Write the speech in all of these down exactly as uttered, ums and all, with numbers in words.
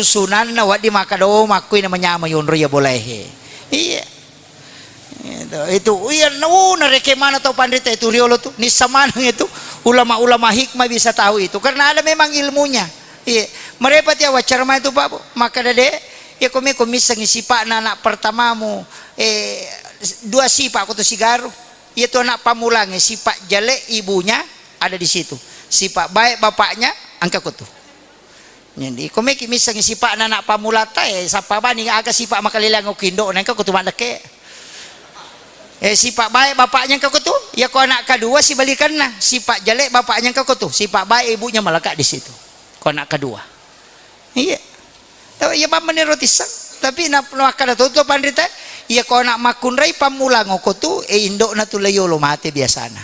susunanna, wedding makkeda, "Oh, makkoi na manyameng yonro iya bolae he." Iya. Itu, itu, iya, nu, narekeng maneng tau panrita itu riolo tu, nisseng maneng itu, ulama-ulama hikmah bisa tahu itu, karena ada memang ilmunya. Iya, merepati awaccara mai tu, Pak, Bu. Makkeda, "Dek, iya ko meko missengi sipa'na anak pertamamu, eh, dua sipa' ko tu sigaru. Iya tu anak pammulangnge, sipa' jelek ibunya ada di situ. Sipa' baik bapaknya engka ko tu." Jadi, ko meki missengi sipa'na anak pammulata, eh, sappa bani aga sipa' makaleleang okko indo'na, engka ko tu maddekke. Eh, sipa' baik bapaknya engka ko tu, iya ko anak kedua sibalikanna, sipa' jelek bapaknya engka ko tu, sipa' baik ibunya melekat di situ. Ko anak kedua. Iya. Tapi iya pammeni roti sang, tapi na, nakkeda to, to panrita, iya ko anak makkunrai pammulang okko tu, eh, indo'na tu la yolo mate biasana.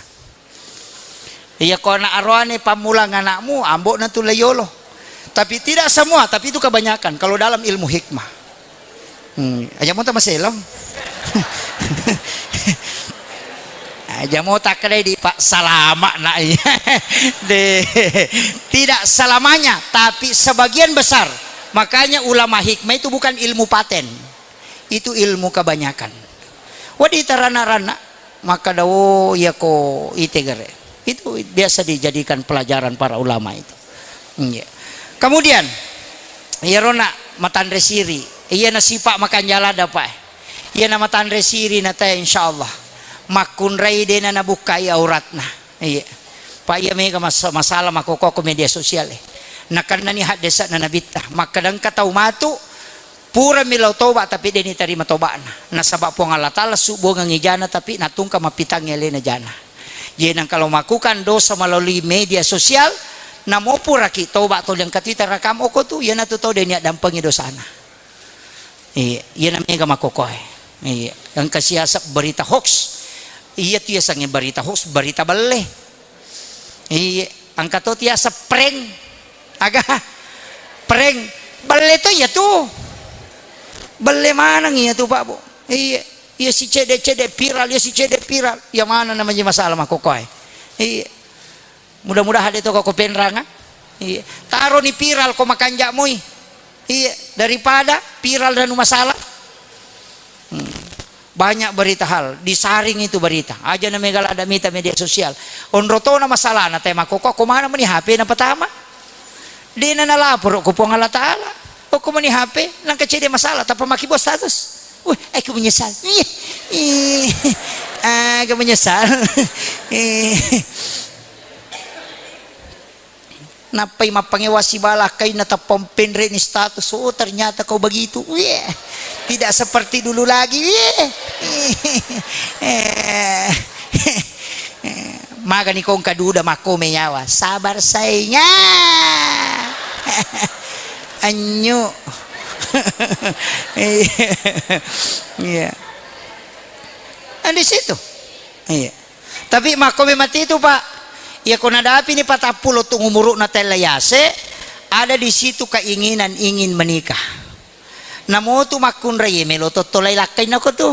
Iya ko anak aroane pammulang anakmu, ambo'na tu la yolo. Tapi tidak semua, tapi itu kebanyakan kalau dalam ilmu hikmah. Hmm, aja mo tamaselong. Aja mo takkedai di Pak salama nak iya. De, tidak selamanya, tapi sebagian besar. Makanya ulama hikmah itu bukan ilmu paten. Itu ilmu kebanyakan. Wadi tarana-rana. Makkeda, "Oh, iya ko itegere." Itu biasa dijadikan pelajaran para ulama itu. Iya. Kemudian, iyaro na matanre siri, iya na sipa' makanja lada, Pak. Iya na matanre siri na tae, insyaallah. Makkunrai dena nabukkai auratna. Iya. Pak, iya mega mas-, masalah makkokko ko media sosial e. Nakennani haddese'na Nabitta. Makkeda engka tau matu, purami lao toba, tapi de' nitarima toba'na. Nasaba Puang Allah Taala subbuangengngi jana, tapi natungka mappitangngi alena jana. Jadi, nangka lao melakukan dosa melalui media sosial, namo puraki toba tuli engka tu itarakam okko tu, iyanatu tau de' niaddampengi dosana. Iya, iyana mega makkokkoe. Iya, engka siaseng berita hoax. Iya tu yasengnge berita hoax, berita belle. Iya, engka to tiaseng prank. Aga? Prank. Belle to iya tu. Belle maneng iya tu, Pak, Bu. Iya, iya si cede-cede viral, iya si cede viral. Iya maneng na maji masalah makkokkoe. Iya. Mudah-mudahan de' to ko penranga. Iya. Taroni viral ko makanja moi. Iya, daripada viral nanu masalah. Hmm. Banyak berita hal, disaring itu berita. Aja na mega lada mita media sosial. Onro tona masalahna, te makkokko, ko mana meni H P na pertama? De' na nalaporo ko Puang Allah Taala. Okko meni H P, nangka cede masalah, tappa makkibua status. Wih, aku menyesal. Iya. Ih, aku menyesal. Ih. Nappai mappangewa sibala kainna, tappa penre'ni status. Oh, ternyata kau begitu. Wih. Tidak seperti dulu lagi. Wih. Eh. Magani kongka duda makkome yawa. Sabar sainga. Anyu. Iya. Iya. Kan di situ. Iya. Tapi makkome mati itu, Pak. Iya ko nadapini patappulo tu umuru'na tella yase, ada di situ keinginan ingin menikah. Namotu makkunrai, melo tottolai lakkainna ko tu.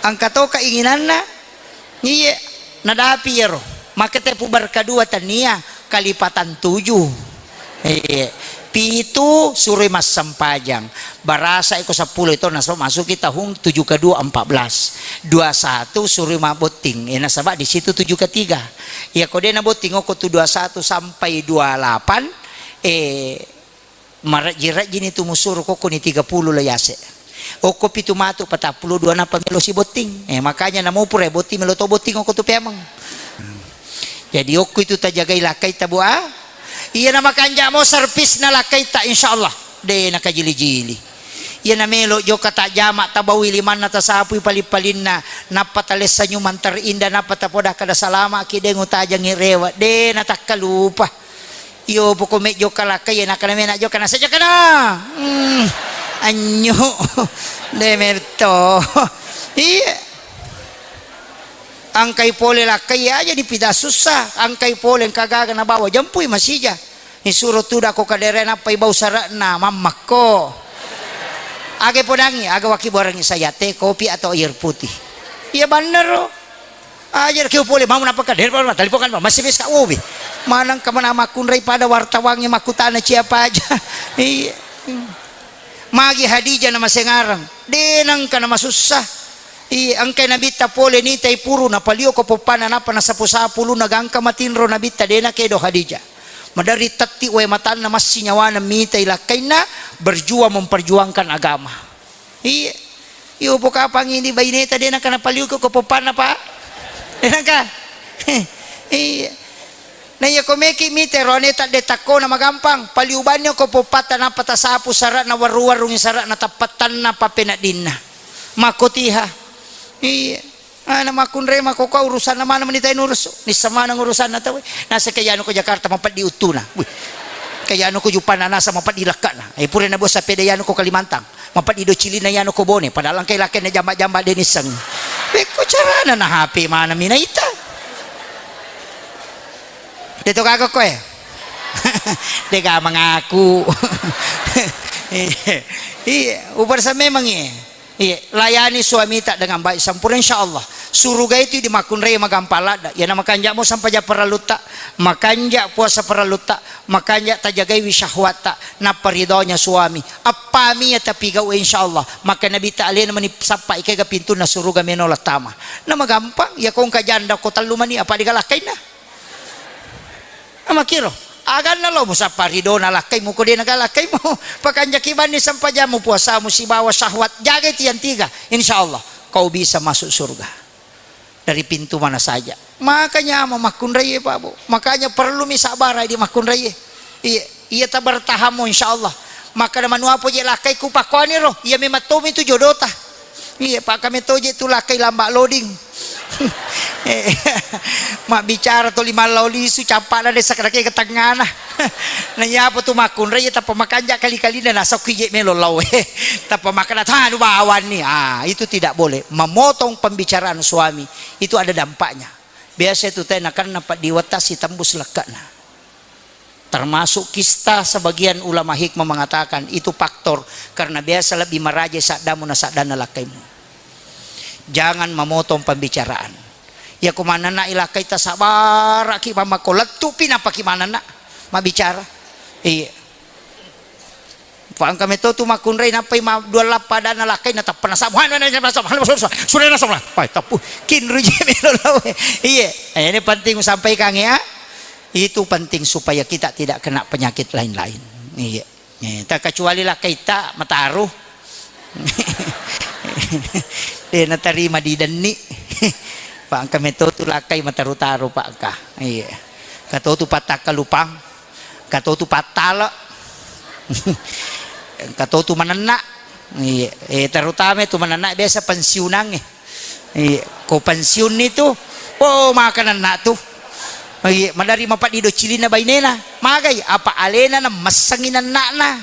Engka to keinginanna. Iye, nadapi iyaro. Maka tepu berkedua tania kalipatan tujuh. Iye. Pitu suroi massempajang. Barasa iko seppulo itu nasaba masuki tahun tujuh kedua empat belas. Dua satu suroi mabotting. Eh, nasaba di situ tujuh ketiga. Iya ko de' nabotting oko tu dua satu sampai dua lapan, eh, Marejji-rejjini tu musuru, kokkoni tiga puluh lo yase. Okko pitu matu patappulo dua nappa melo sibotting. Eh, makanya namo pura botting, melo to botting okko tu peameng. Jadi okko itu tajagai lakkaita, Bu, ah. Iya na makanja mo servisna lakkaita, insyaallah. De' nakajili-jili. Iya na melo jokka tajama, tabaui limanna, tasapui pali-palinna, nappa talessa nyumang terindah, nappa tapoda kada salama ki, de' ngutajangi rewe, de' natakkalupa. Iyo, poko mejjokka lakkai, iya nakkana mena jokka, nasa jokkana. Hmm, anyu. De' metto. Iya. Angkai pole lakkai aja dipida sussa, angkai pole engka gaga nabawa, jempui masija. Nisuro tudako kadere nappai bau sare'na, mammakko. Aga podangi, aga waki borangi saya, teh, kopi atau air putih. Iya bannero. Aja ki pole mau napa ka, der, telepon kan, masih bisa, oh, bi. Maneng ka mana makkunrai pada wartawangnge makkutana siapa aja. Iya. Magi Hadijah namasengareng, de nengka namasussa. Iya, engkai Nabitta pole nitai puru, napalio ko poppana, nappa nasapu-sapu ulunna, gangka matinro Nabitta, de nakedo Hadijah. Maderri tetti wae matanna, massi nyawana mitai lakkainna, berjuang memperjuangkan agama. Iya. Iyo pokapangi di baineta, de nengka napalio ko poppana, Pak. De nengka. Iya. Na iya ko meki mite ro aneta de takkona magampang, paliu banni ko poppatta nappa tasapu sara'na, warru-warrungi sara'na, tappattanna pappeneddinna. Makkotiha. Iya. Ana makkunrai makkokkoe urusanna maneng meni tai nurusu. Nisseng maneng urusanna tauwe. Naseng ke yanu ko Jakarta mapeddi uttuna. Wih. Ke yanu ko Jupana nasa mapeddi lekkana. Eh, pura na bos sapeda yanu ko Kalimantan. Mapeddi do cilinna yanu ko Bone, padahal engkai lakkainna jamba-jamba de nisseng. Pekko carana na H P maneng mi naita. De to gaga koe. De ga mangaku. Iya, iya, ubarsa memang iya. Iya, layani suamita dengan baik sempurna, insya Allah. Suruga itu di makkunrai magampang ladda. Iya, na makanja mo sampaja parallutta, makanja puasa parallutta, makanja tajagaiwi syahwatta, nappa ridhonya suami. Appami iya tapigau, insya Allah. Maka Nabitta alena meni sappa ikega pintunna suruga meno lattama. Na magampang, iya ko engka janda ko tellu mani, apa digalakkainna? Amakkiro, aganna lo musappa ridona lakkaimu, ko de nagalakkaimu. Pakanjaki banni sempajammu, puasamu, sibawa syahwat, jagai tiang tiga. Insya Allah, kau bisa masuk surga. Dari pintu mana saja. Makanya mau makkunrai, Pak Bu. Makanya perlu mi sabar di makkunrai. Iya, iya tabertahammu, insya Allah. Maka manuapo je lakkaiku pakkoani ro. Iya memang tomi tu jodota. Iya, Pak, kami toje tu lakkai lamba loading. Eh, mabbicara toli mallau lisu, cappana desa kadake ke tengana. Na iya apa tu makkunrai, tappa makanja kali-kalina nasokki je melo lau. Tappa makana tanu bawanni. Ah, itu tidak boleh. Memotong pembicaraan suami. Itu ada dampaknya. Biasa itu teh nakanna paddiwetta sitembus lekkana. Termasuk kista, sebagian ulama hikmah mengatakan itu faktor karena biasa lebih maraja saddamu na saddanna lakkaimu. Jangan memotong pembicaraan. Iya ko manenna ilakkai tasabaraki mamako lettupi napaki manenna mabbicara. Iya. Fa engka meto tu makkunrai nappai ma dua lappa adanna lakkai na tappa nasabu. Hanu na sabu, hanu sabu, surena sabu. Pai tappu. Kinru je melo lawe. Iye. Eh, ini penting sampaikan ya. Itu penting supaya kita tidak kena penyakit lain-lain. Iya. Eh, tak kecuali lakkai ta mataru. De natarima didenni. Pak engka meto tu lakkai mataru-taru pak engka. Iya. Engka to tu pattakkalupang. Engka to tu pattale. Engka to tu manenna. Iya. Eh, terutama tu manenna biasa pensiunangnge. Iya, ko pensiunni tu, oh, maka nenna tu. Iya, madari mapaddi do cilinna bainena. Magai, apa alena na messengi nenna'na.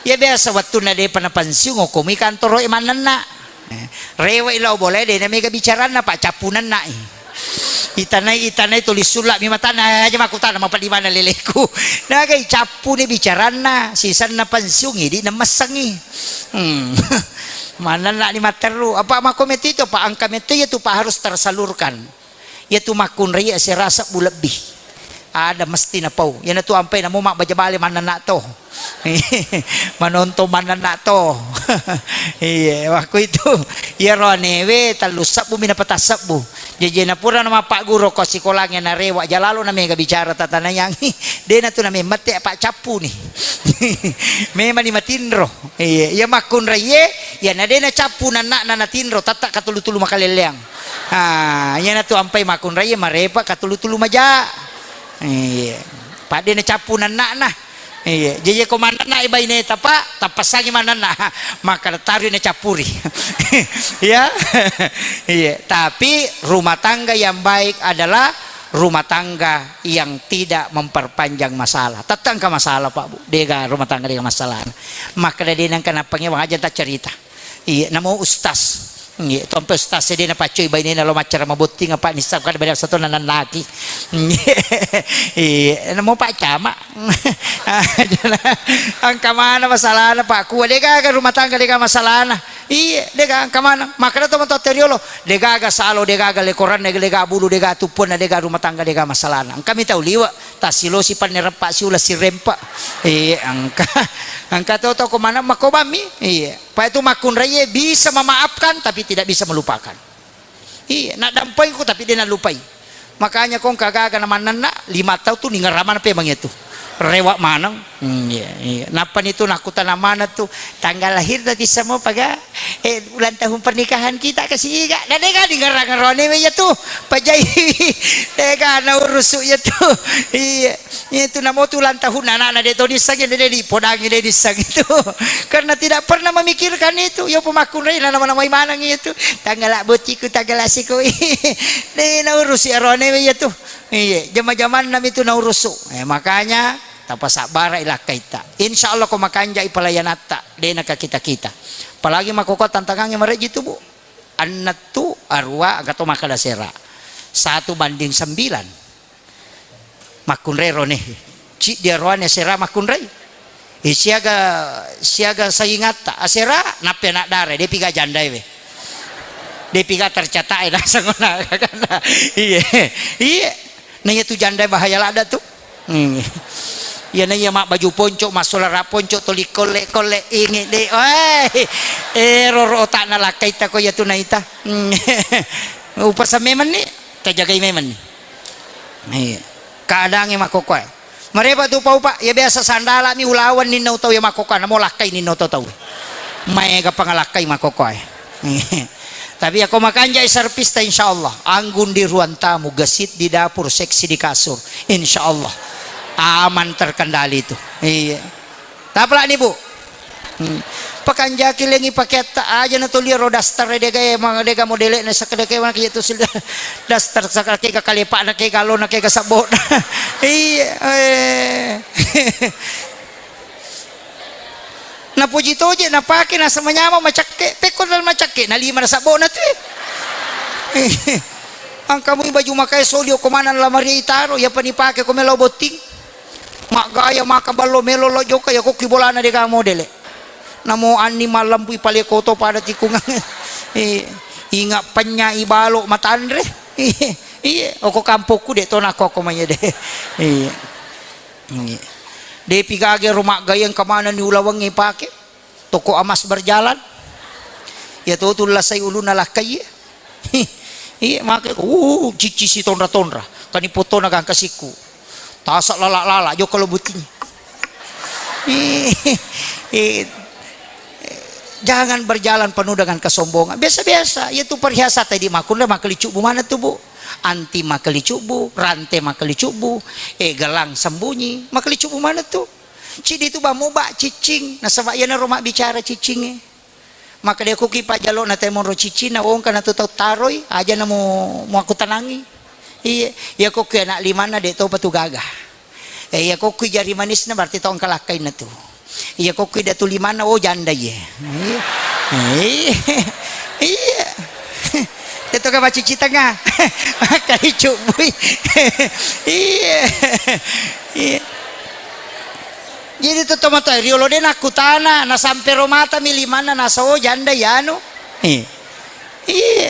Iya, biasa wettunna depa na pensiun, okkomi kantoro e mannenna. Eh, rewe lao bola e, dena mega bicaranna, pak cappu nenna i. Itanai, itanai tuli sulla mi matanna, aja makkutana mapaddi mana leleku. Nagai cappuni bicaranna, sisenna pensiun, idi na messengi. Hmm. Manenna ni matteru, apa makko metti tu, Pak, engka metti iya tu, Pak, harus tersalurkan. Iya tu makkunrai asera sebbu lebbi. Ada mesti napau. Iyana tu ampai namo mabbaja bale manenna to. Manontong manenna to. Iya, waktu itu. Iya roanewe tellu sebbu mi napata sebbu. Jajena pura na mappagguru ko sikolangnge narewa jalalo na mega bicara tatanayangi. Dena tu na memmette apa cappu ni. Memang ni matinro. Iya, iya makkunraiye, iya na dena cappu nanna na natinro, tatta katulu-tulu makalelleang. Ah, iya na tu ampai makkunraiye marepa katulu-tulu maja. Iya. Padde na cappu nanna na. Iya, jaji ko manenna i baineta, Pak, tappassangi manenna. Maka taru na cappuri. Ya. Iya, tapi rumah tangga yang baik adalah rumah tangga yang tidak memperpanjang masalah. Tette engka masalah, Pak, Bu. Dega rumah tangga dega masalah. Maka de nengka napangewang aja tak cerita. Iya, namo ustaz. Iya, tompe ustaz e de napaccoi bainena lo maccara mabotting apa nissa kada beda satu nanannaki. Iya, namo Pak Camat. Engka mana masalahna, Pak? Kua de gaga rumah tangga de gaga masalahna. Iye, dega engka maneng. Makkeda to matoatta riolo, degaga salo, degaga lekoranna, dega bulu, dega tuppuanna, dega rumah tangga, dega masalahna. Engkami tau liwe, tassilosi panne reppa siula sirempa. Iye, engka. Engka to toko maneng makobammi. Iye. Pa itu makkunraie bisa memaafkan tapi tidak bisa melupakan. Iya, naddampengku tapi de nallupai. Makanya ko engka gaga na mannenna, lima tau tu ningerra maneng pemeng itu. Rewa maneng. Hmm, iya, iya. Nappani tu nakkutana maneng tu, tanggal lahir tadi semua paga, eh, ulang tahun pernikahan kita ke siga. Na dega ningerra-ngerrone iya tu. Pajai. Dega na urusu iya tu. Iya. Iya tu namo tu ulang tahun anak-anak de to nissengi, de, de dipodangi, de nissengi itu. Karena tidak pernah memikirkan itu. Iya pemakkunrai na nama-namai maneng iya tu. Tanggal bottiku, tanggal asiko. De naurusi arone iya tu. Iya, jama-jamanna mi tu naurusu. Eh, makanya tapasabbara ilakkaitta. Insya Allah ko makanjai pelayanatta, de naka kita-kita. Apalagi makkokko tantangannya mareji tu, Bu. Enneng tu arua, engka to makkeda sera. Satu banding sembilan. Makkunrai rone. Ciddi aroane asera makkunrai. Eh, siaga, siaga saingatta. Asera, nappi anak dara, depi ga jandai we. Depi ga tercatat e, naseng ona. Iya. Iya. Na iya tu jandai bahaya ladda tu. Hmm. Iya na iya mabbaju ponco, massolara ponco, toli kolle-kolle, ingi de. Weh. Eh, roro otakna lakkaitta ko iya tu naita. Hmm. Upasa memang ni, tajagai memang ni. Iya. Keadaannya makkokkoe. Marepa tu upa-upa, ya biasa sandala mi ulawan ninna utau ya makkokkoe, namo lakkai ninna utau tau. Maega pangalakkai makkokkoe. Tapi ya ko makanjai serpista insyaallah, anggun di ruang tamu, gesit di dapur, seksi di kasur. Insyaallah. Aman terkendali itu. Iya. Tapalani, Bu. Hmm. Pakanjaki lengi paketta aja na toli ro daster dega e, mang dega modele na sakka dega e, mang kitu sil daster sakka kega kalepa na kega lo na kega sabbo. Iya, eh. Napoji toje napake na sama nyama macakke, pekko dal macakke na lima na sabbo na tu. Engka mui baju makae soli okko maneng lamari itaro, iya pani pake ko melo botting. Maggaya maka ballo melo lo jokka, ya kokki bolana dega modele. Namo anni malempui palekoto pada tikungang. Eh, inga penya ibalo matanre. Iya, iya, oko kampokku de to nakko ko maye de. Iya. Iya. Depi gage ro maggaya engka manenni ulawengnge pake. Toko emas berjalan. Ya to tu lasai ulunna lakkai. Iya, make, uh, cicci si tonra-tonra. Kani potona gangka sikku. Tasa lala-lala, jokka lo butting. Eh, eh, jangan berjalan penuh dengan kesombongan. Biasa-biasa, iya tu perhiasan tadi makkunre makkelicubbu mana tu, Bu? Anti makkelicubbu, rante makkelicubbu, eh, gelang sembunyi, makkelicubbu mana tu? Cidi tu bamu ba cicing, nasaba iya naro mabbicara cicinge. Makkeda, "Iyako ki pajjalona temmoro ciccinna, wongka na tu tau taroi, aja na mu, muakkutanangi." Iye, iyako ki anak limanna, de topa tu gaga. Eh, iyako ki jari manisna, berarti tau engka lakkainna tu. Iyako ki datu limanna, oh, janda iye. Iye. Iye. Iye. Itu kan macici tengah. Makkali cubbui. Iye. Iye. Jadi tu tomatoa riolo de nakkutana, nasampe ro matami limanna, nasa, oh, janda iyanu. Iye. Iye.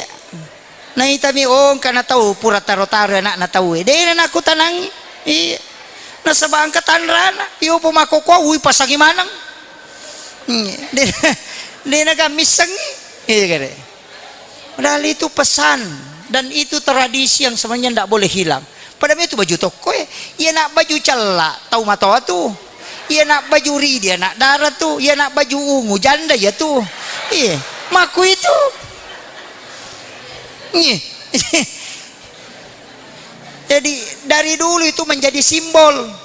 Naitami, oh, engka na tau pura taro-taro anakna tauwe. De na nakkutanangi. Iye. Nasaba engka tanrana. Iyo po makkokkoe, ui pasangi maneng. Iye. De, de na gammissengi. Iya kare. Padahal itu pesan dan itu tradisi yang sebenarnya ndak boleh hilang. Pada itu baju tokkoe, iya nak baju cella tau matoa tu. Iya nak baju ridi anak dara tu. Iya nak baju ungu janda iya tu. Iya, maku itu. Iya. Jadi dari dulu itu menjadi simbol.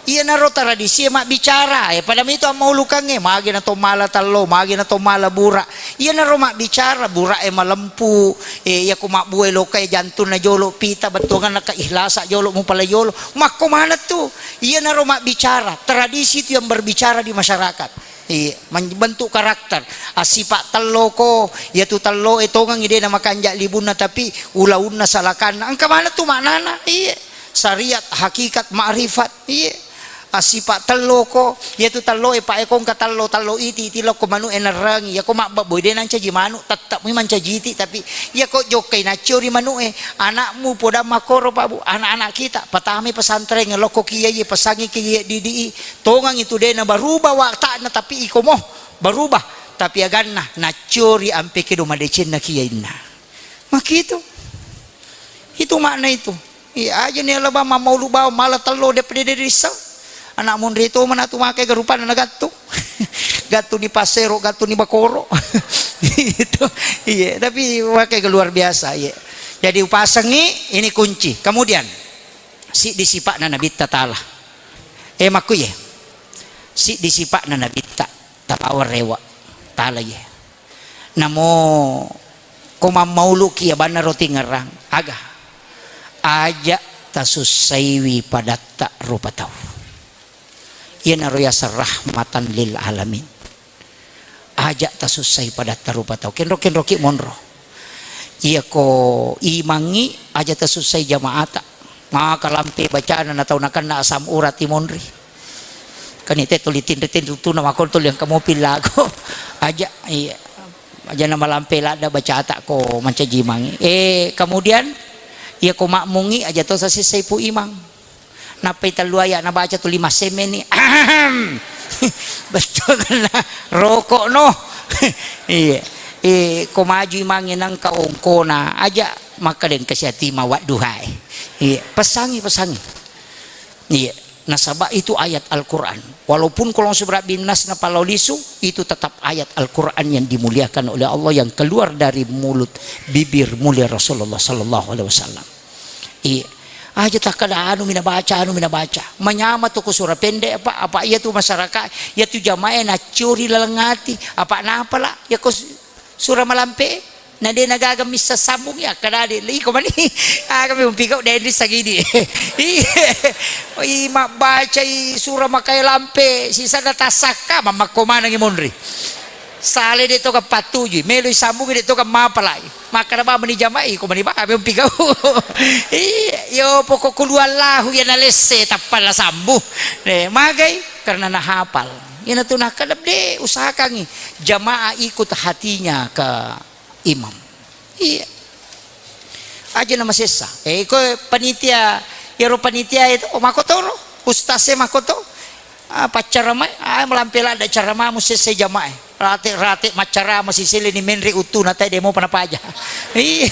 Iyanaro tradisi e mabbicara, eh, pada mitu ammaulukangnge, magi na to mala tallo, magi na to mala bura. Iyanaro mabbicara, bura e malempu, eh, iyako mabbue loka e jantunna jolo, pita bettuanganna keihlasa jolo, mupala jolo. Makko maneng tu. Iyanaro mabbicara, tradisi itu yang berbicara di masyarakat. Iya, membentuk karakter. Assipa telloko, iyatu tello e tongengi de namakanja libunna, tapi ulaunna salakanna. Engka maneng tu maknana. Iya. Syariat, hakikat, makrifat. Iya. Assipa telloko, iyatu telloe pa e kongka tello, tello iti, iti lokko manu'e nerrangi. Iyako mabbabboi de nancaji manu, tette'mi mancaji iti, tapi iyako jokkai naccio ri manu'e, anakmu podang makkoro, Pak Bu, anak-anak kita, patamai pesantren, lokko kiai, pasangi kiai didi i, tongang itu de na berubah watakna, tapi iko mo berubah, tapi aganna naccio ri ampe kedo madecenna kiainna. Makitu. Itu makna itu. Iya, aja ni Allah bang, mammaulu bawang, mala tello, de pede de rissau. Anak monri to mana tu makai garupan na gattu. Gattu ni pasero, gattu ni bakoro. Itu. Iya, tapi makai ga luar biasa, iya. Jadi upasengi ini kunci. Kemudian, siddi sipa'na Nabitta Taala. Eh, makku ye. Siddi sipa'na Nabitta Taala rewa. Taala ye. Namo ko mammauluki abanna roti ngerang, aga? Aja tasussaiwi padatta rupa tau. Iyanaro yaseng rahmatan lil alamin. Aja tasussai padatta rupa tau. Kenro-kenroki monro. Iyako imangngi aja tasussai jamaata. Maka lampe bacana na tau nakenna asam urat i monri. Kan ite tuli tinri-tinri tuna makon tuli engka mopi lago. Aja, iya. Aja na malampe ladda bacata ko mancaji imangngi. Eh, kemudian iya ko makmungngi aja to sasessai pu imang. Nappai tellu ayat nabaca tuli masemme ni. Ahem. Betul na rokok no. Iya. Eh, ko maju imangngi nangka ongkona aja maka deng kasiati mawadduhae. Iya, pesangi, pesangi. Iya, nasaba itu ayat Al-Quran. Walaupun kolong subrabbi nas na palau lisu, itu tetap ayat Al-Quran yang dimuliakan oleh Allah, yang keluar dari mulut bibir mulia Rasulullah sallallahu alaihi wasallam. Iya. Aja takkada anu mina baca, anu mina baca. Manyama tu ko sura pendek apa, apa iya tu masyarakat, iya tu jamaah nacciori laleng ati, apa napa la, iya ko su-, sura malampe. Na de na gaga missa sambung ya, kada de, iko mani. Aga mi umpigau de di sagidi. Iya. I mabbacai sura makai lampe, sisana tasakka, mammakko manengi monri. Sale de toga pattujui, meloi sambung de toga mapalai. Makkada ba meni jamai, iko mani ba, aga mi umpigau. Iya, yo pokok kulu Allahu ya nalesse, tappa la sambu. Eh, magai, karena nahapal. Ina tu nakkada de, usahakangi jamaah ikut hatinya ke imam. Iya. Aja na masessa. Eh, iko panitia, iyaro panitia itu, oh, makkotoro. Ustaz e makkoto. Ah, paccaramai, ah, malampe ladda caramamu sessa jamae. Rate-rate maccarama sisele ni menre uttuna tae demo pana paja. Iya.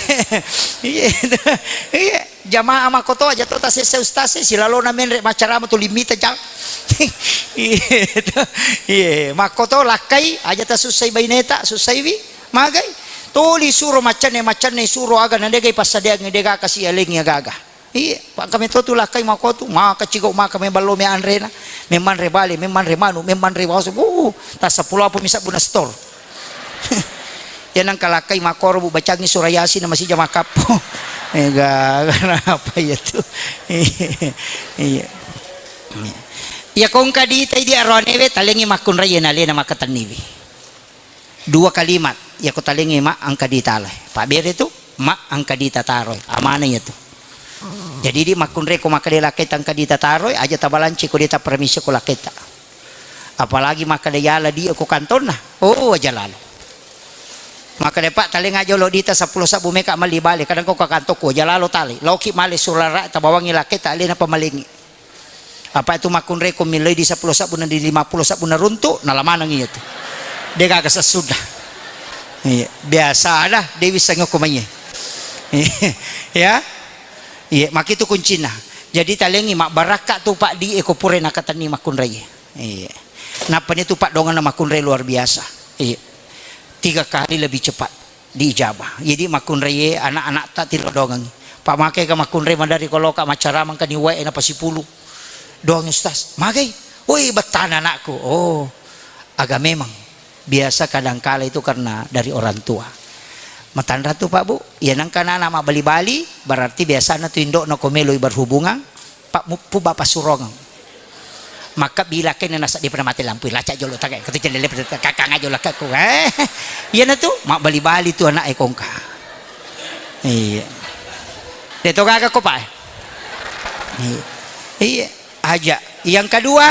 Iya. Iya. Jamaah makkoto aja to tasessa ustaz e, silalona menre maccarama tu limita jang. Iya. Iya. Makkoto lakkai aja tasussai baineta, sussaiwi. Magai? Tuli suro maccanne, maccanne suro aga na degai passadeangngi, dega kasi alengi aga-aga. Iya, pa kami to tu lakkai makotu, maka cigau maka me ballo me anrena, me manre bale, me manre manu, me manre waso, uh, tassa pulo apa misa buna stor. Ya nang kalakkai makoro bu bacangi sura Yasin na masija makappo. Ega, kenapa ya tu? Iya. Iya. Ya kongka ditai di aroanewe talengi makkunrai na lena makatenniwi. Dua kalimat, yako talengi ma engka ditalai. Pabbere tu, ma engka dita taroi. Amana iya tu. Jadi di makkunre ko makkeda lakketa engka dita taroi, aja tabalanci ko dita permisi ko lakketa. Apalagi makkeda yala di ko kantonna. Oh, aja lalo. Makkeda, "Pak, talenga jolo dita seppulo sabbu meka mali bale, kadang ko ka kantokku, aja lalo tali. Loki male surara tabawangi lakketa alena pamalengi." Apa itu makkunre ko miloi di seppulo sabbu na di lima puluh sabbu na runtu, nala maneng iya tu. De gaga sessuda. Iya, biasa ada, de wisseng ko maiye. Ya. Iya, makitu kuncina. Jadi talengi mabbarakka tu Pak di eko pure nakatenni makkunrai. Iya. Nappa ni tu Pak dongeng na makkunrai luar biasa. Iya. Tiga kali lebih cepat diijabah. Jadi makkunraie anak-anak ta tiro dongengi. Pak make ka makkunrai madari koloka macarama engka ni wae na pasipulu. Doang Ustaz. Magai? Woi, bettana anakku. Oh, agak memang biasa kadang kala itu karena dari orang tua. Matanra tu Pak Bu. Ya nangka anak mabbali-bali, berarti biasana tu indokna ko meloi berhubungan. Pak muppu bapak surongeng. Maka bila kena nasa di pernah mati lampu, lacak jolo takai, kata jendela pernah kakang aja lah kakku, eh. Iya na tu, mak bali-bali tu anak e kongka. Iya. De to gaga ko, Pak, eh? Iya. Iya. Aja. Yang kedua,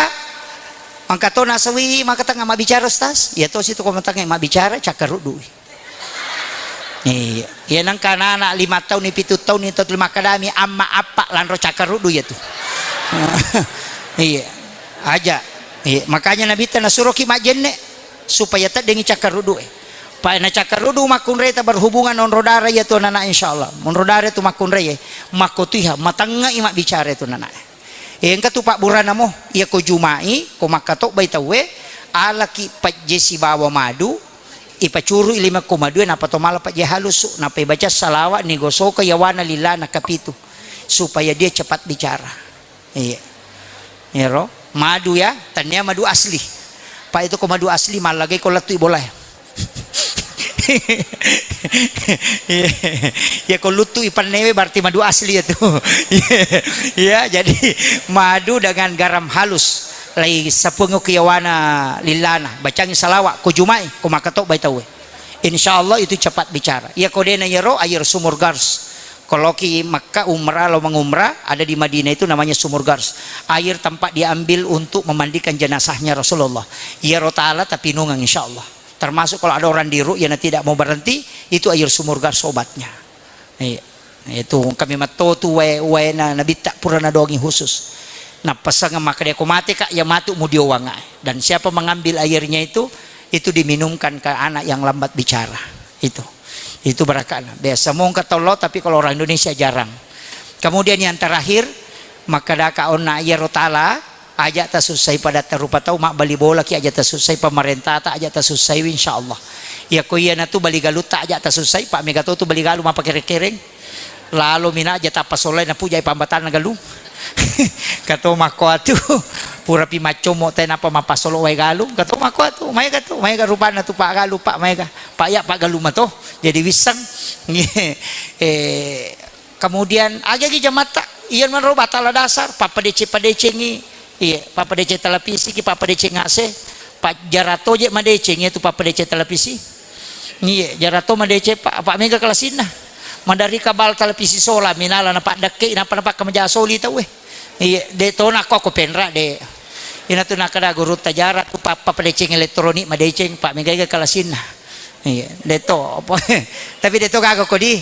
engka to nasawi maka tengnga mabbicara, Ustaz. Iya to situ ko matengnga mabbicara, cakkaruddu'i. Iya. Iya, nengka anak-anak lima tahun, pitu tahun itu tuli makkadami, "Amma, appa," lanro cakkaruddu iya tu. Iya. Aja. Iya. Makanya Nabitta nasuroki majjenne supaya teddengi cakkaruddu e. Pa na cakkaruddu makkunrai ta berhubungan onro dara iya tu anak, insyaallah. Onro dara tu makkunrai e. Makkotiha, matengngai mabbicara itu anak. Eh, engka tu pabburana mo, iya ko Juma'i, ko makkatobbai tauwe, alaki pajje sibawa madu, ipacurui lima ko madue, nappa to mala pajje halusu, nappa ibaca salawa, nigosoka yawana lillana kapitu, supaya dia cepat bicara. Iya. Iyaro, madu ya, tania madu asli. Pa itu ko madu asli, mallagai ko lettu i bola e. Iya, iya, ko luttu i pennewe berarti madu asli ya tu. Iya, jadi madu dengan garam halus. Lai sapungu kiyawana lillana, bacangi salawa, ko Juma'i, ko makkatobbai tauwe. Insyaallah itu cepat bicara. Iya ko dena yero air sumur Gars. Kalau ki Makkah umrah, lo mengumrah, ada di Madinah itu namanya sumur Gars. Air tempat diambil untuk memandikan jenazahnya Rasulullah. Iyaro taala tapinungeng insyaallah. Termasuk kalau ada orang di ruqyah yang tidak mau berhenti, itu air sumur Gars obatnya. Iya. Itu kami metto tu wae, waena Nabitta pura nadongi khusus. Nappasang makkeda ko mate ka, ya matu mudiowanga. Dan siapa mengambil airnya itu, itu diminumkan ke anak yang lambat bicara. Itu. Itu barakana. Biasa mongka tollo, tapi kalau orang Indonesia jarang. Kemudian yang terakhir, makkadaka onna iyaro taala, aja tasussai padatta rupa tau, mabbali bolaki aja tasussai, pemerintata aja tasussaiwi, insyaallah. Iya ko iyanatu bali galutta aja tasussai, pa mega to tu bali galu mappakereng-kereng. Lalo mina aja tappasolai napujai pambatanna galung. Kato makko atu, purapi maccommo te nappa mappasolo wae galung, kato makko atu, maega tu, maega rupanna tu pa galu, pa maega. Pa iya pa galu mato, jadi wisseng. Eh, Kemudian, agagi jamatta, iya manro batala dasar, pappadeceng-padecengi, iya, pappadeceng televisi ki, pappadeceng A C, pa jara toje madeceng, iya tu pappadeceng televisi. Iya, jara to madeceng, pa, pa mega kelasinna. Madari kabal televisi sola, minala na paddekke, napa napa kamaja soli tauwe. Iya, de to nako ko penra de. Ina tu nakada guru tajara tu pa, pappadeceng elektronik madeceng, pa mega kelasinna. Iya, deto apa? Tapi deto gaga kodi.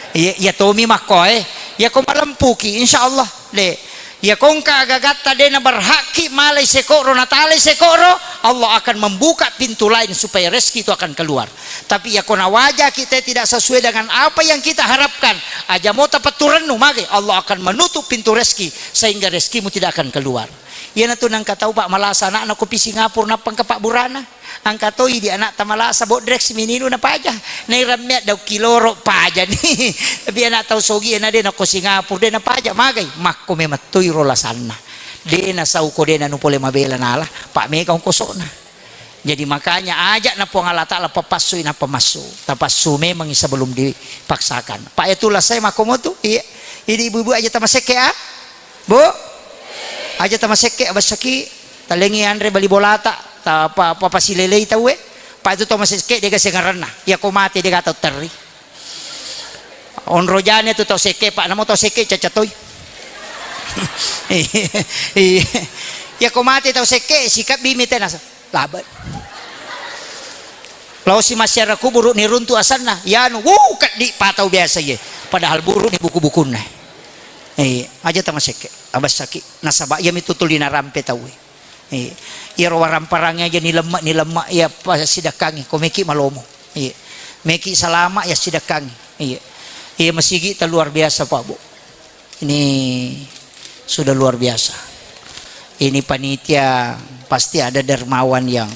Iya, iya tomi makkoe. Iya ko malempuki, insyaallah. De. Iya ko engka agagatta de na berhakki malai sekoro, natalai sekoro, Allah akan membuka pintu lain supaya rezeki itu akan keluar. Tapi iya ko nawaja kita tidak sesuai dengan apa yang kita harapkan, aja mo tapetturennu mage, Allah akan menutup pintu rezeki sehingga rezekimu tidak akan keluar. Iyanatu nengka tau, Pak, malasa anakna kopi Singapura, nappa engka pabburana. Engka to idi anakta malasa bodrek simininu napaja. Nairammea daung kiloro pajani. Tapi anak tau sogi na de nako Singapura de napaja. Magai? Makko memettoi ro lasanna. De nasau ko de nanu pole mabela nala. Pak, mega ongkosona. Jadi makanya ajakna Puang Allah Taala papassui nappa massu. Tapassu memangi sebelum dipaksakan. Pak, ya tulah saya makko motu. Iya. Idi ibu-ibu aja tamasekke, ah. Bu? Aja tamasekke, abassaki, talengi anre bali bolata, ta-, pa-, pa-, pasilelei tauwe. Pa itu to masekke dega sengaranna. Iya ko mate dega tau terri. Onro jane tu tau sekke, Pak, namo tau sekke caca toi. Iya. Iya ko mate tau sekke, sikap bimi tenasa. Labe. Lao si masyarakat kuburu ni runtu asanna, yanu, wuh, keddi patau biasa ye. Padahal buru ni buku-bukunna. Eh, aja tamasekke, abassaki. Nasaba iya mitu tuli narampe tauwe. Eh, iyaro waramparang aja ni lemma, ni lemma, iya pasidakkangi, ko meki malomo. Iya. Meki salama ya sidakkangi. Iya. Iya masigi ta luar biasa, Pak, Bu. Ini sudah luar biasa. Ini panitia pasti ada dermawan yang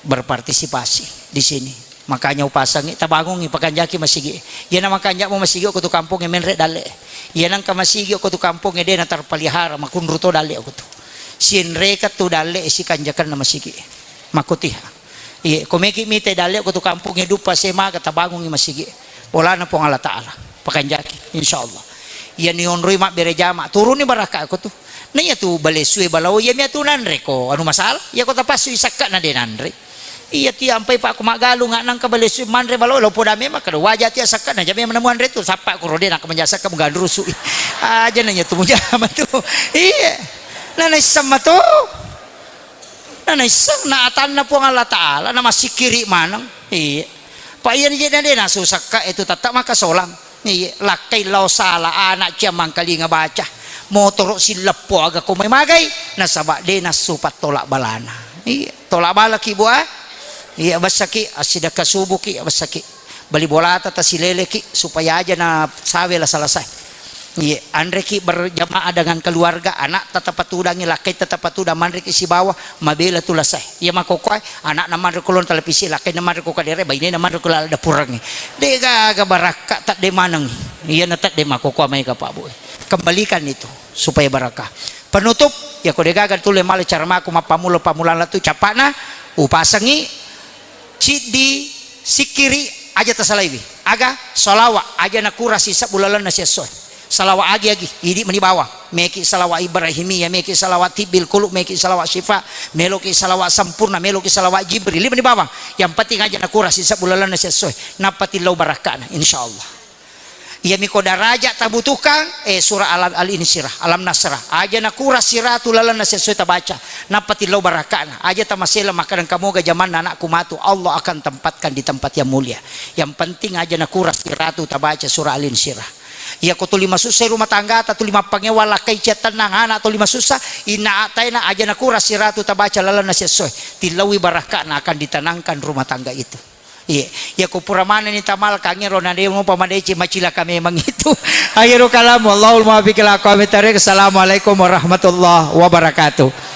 berpartisipasi di sini. Makanya upasangi, tabangungi, pakanjaki masigi. Iyana makanjamo masigi ko tu kampung e menre dalle. Iyana engka masigi ko tu kampung e de na terpelihara, makunru to dalle ko tu. Sinreka tu dalle sikanjakanna masigi. Makkutiha. Iye, ko meki mite dalle ko tu kampung e duppa semaga tabangungi masigi. Bolana Puang Allah Taala. Pakanjaki, insyaallah. Iya ni onroi mabbere jama, turuni barakka ko tu. Na iya tu bale sue balao, iya mi atu nanre ko anu masalah. Iya ko tapassu isakka na de nanre. Iya, tiampai Pak, ko maggalung, nangka bale su manre balo, lo poda memang kada waja tia sakka, na jame menemuan retu, sappa ko rode, nangka menja sakka, mugandrusu. Aja nanya tu, mujama tu. Iya. Na naisseng mato. Na naisseng, na atanna Puang Allah Ta'ala, na masikiri maneng. Iya. Pak, iya ni je na de na susakka, itu tetap maka solang. Iya, lakkai lao sala, anak cia mangkalinga baca. Motoro silleppo aga ko mai magai, nasaba de nassu pattolak balana. Iya, tolak bala ki, Bu, ah. Iya, bessaki, assidekka subuki, bessaki. Bali bolata tasileleki, supaya aja na sawe lasa-lasai. Iya, anreki berjamaah dengan keluarga, anak tetap patudangi, lakkai tetap patudang, manreki sibawa, mabela tu lasai. Iya, makokoai, anak na manre kolon televisi, lakkai na manre ko kadere, baine na manre ko lala dapurangi. De gaga barakka, tadde maneng. Iya, na tadde makokoa mai ka, Pak, Bu. Kembalikan itu supaya barakah. Penutup, ya ko de gaga tulle male cara mako mappamulo-pamulang latu capana, upasengi, ciddi, sikkiri, aja tasalaiwi. Aga? Salawa, aja nakura sisebbu lalenna siessoe. Salawa agi-agi, idi meni bawang. Meki salawa Ibrahimiyah, meki salawa tibbil qulub, meki salawa syifa, meloki salawa sempurna, meloki salawa Jibril, idi meni bawang. Yang penting aja nakura sisebbu lalenna siessoe. Nappa tillau barakkana, insyaallah. Iyami ko daraja tabutuhkan, eh, surah Alam, Al-Insyirah, Alam Nasrah. Aja nakura siratu lalenna siessoe tabaca, nappa tillau barakkana. Aja tamasela makkadang kamoga jamanna anakku matu, Allah akan tempatkan di tempat yang mulia. Yang penting aja nakura siratu tabaca surah Al-Insyirah. Iya ko tuli masussa rumah tanggata, tuli mappangewa lakkai cia tennang, anak tuli masussa, inna ataina, aja nakura siratu tabaca lalenna siessoe. Tillaui barakkana, akan ditenangkan rumah tangga itu. Iya, iya ko pura manenni tamal kangero na de mupa madeceng, macilaka memang itu. Akhirul kalam, wallahul muwaffiq ila aqwamit thariq. Assalamualaikum warahmatullahi wabarakatuh.